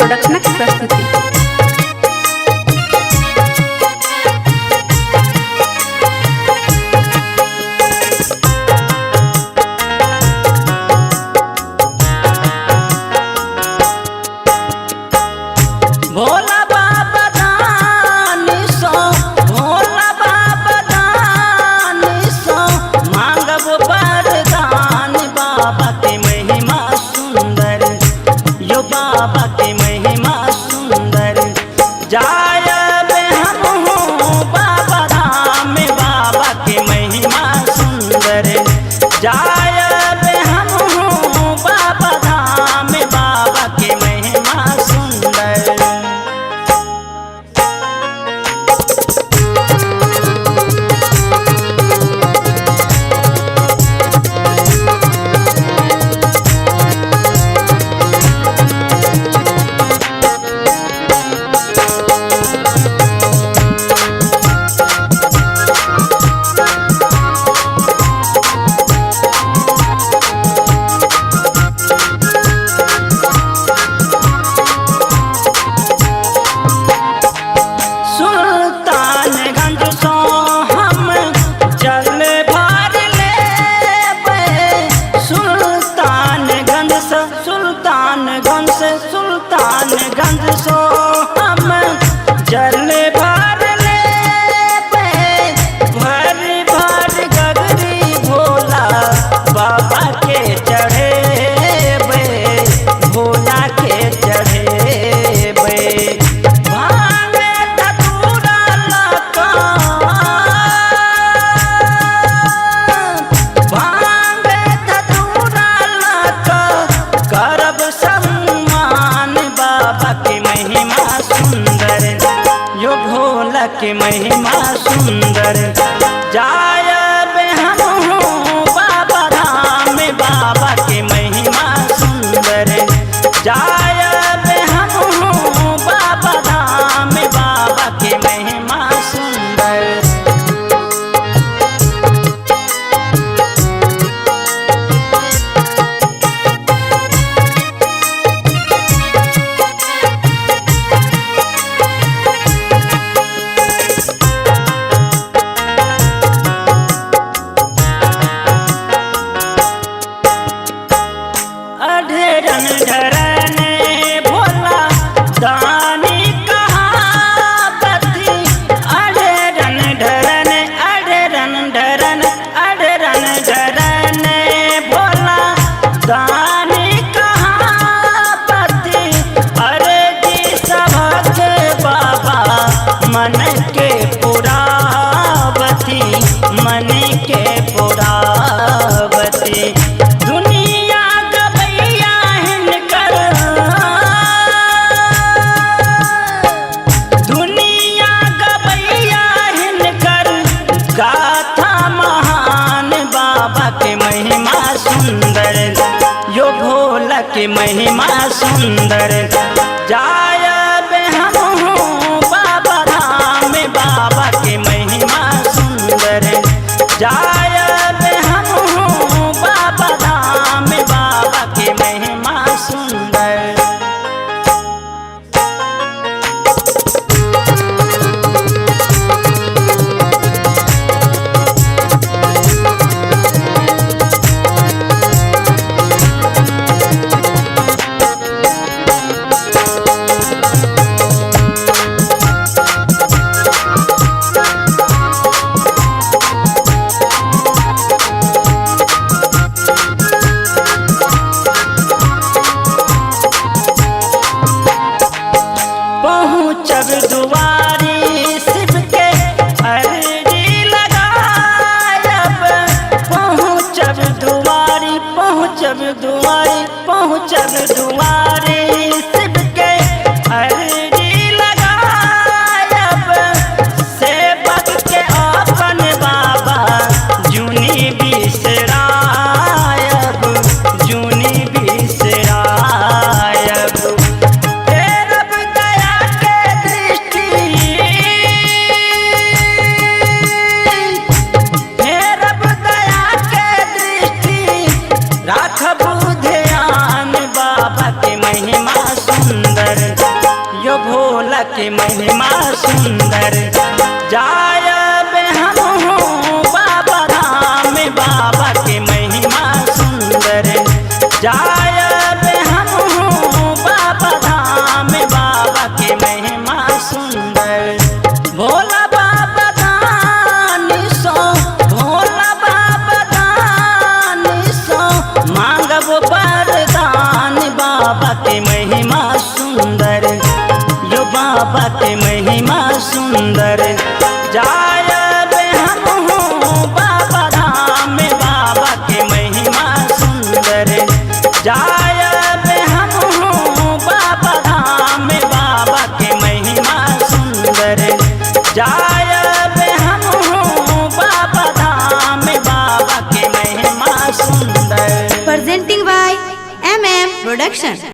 प्रोडक्शनक प्रस्तुति। भोला बाबा दानी सो, भोला बाबा दानी सो, मांगब वरदान। बाबा के महिमा सुंदर, यो बाबा के महिमा सुंदर। जायब हमहूँ बाबा धाम, बाबा के महिमा सुंदर। जायब हमहूँ बाबा धाम, बाबा के महिमा सुंदर। सुल्तानगंज सो हम जल भर लेबै। सुल्तानगंज से, सुल्तानगंज से, सुल्तानगंज सो हम जल भर लेबै। भर भर गगरी भोला बाबा के चढ़ेबै, भोला के चढ़ेबै। भांग धतूरा लका, भांग धतूरा लका करब सम्मान। बाबा के महिमा सुंदर, यो भोला के महिमा सुंदर। जायब हमहूँ बाबा धाम, बाबा के महिमा सुंदर। जायब हमहूँ बाबा धाम, बाबा के महिमा सुंदर। अढरन ढरन भोला दानी कहावती। अढरन ढरन, अढरन ढरन, अढरन ढरन भोला दानी कहावती। अर्जी सभक बाबा मन के पुरावती, मन के पुरावती। दुनिया गबैया हिनकर, दुनिया गबैया हिनकर गाथा महान। बाबा के महिमा सुंदर, यो भोला के महिमा सुंदर। जायब हमहूँ बाबा धाम, बाबा के महिमा सुंदर। जायब हमहूँ बाबा धाम, बाबा के महिमा सुंदर। पहुँचब दुआरी शिव के अर्जी लगायब। पहुँचब दुआरी, पहुँचब दुआरी, पहुँचब दुआरी शिव के अर्जी लगायब। सेवक के अपन बाबा जुनी बिसरायब, जुनी बिसरायब। रब दया के दृष्टि, हे रब दया के दृष्टि, राखब ध्यान। बाबा के के महिमा सुंदर। जायब हमहूँ बाबा धाम, बाबा के महिमा सुंदर। जायब हमहूँ बाबा धाम, बाबा के महिमा सुंदर। भोला बाबा दानी सो, भोला बाबा दानी सो, मांगब वरदान। बाबा के महिमा सुंदर, यो बाबा के महिमा सुंदर। जायब हमहूँ बाबा धाम, बाबा के महिमा सुंदर। जायब हमहूँ बाबा धाम, बाबा के महिमा सुंदर। जायब हमहूँ बाबा धाम, बाबा के महिमा सुंदर। Presenting by MM Production.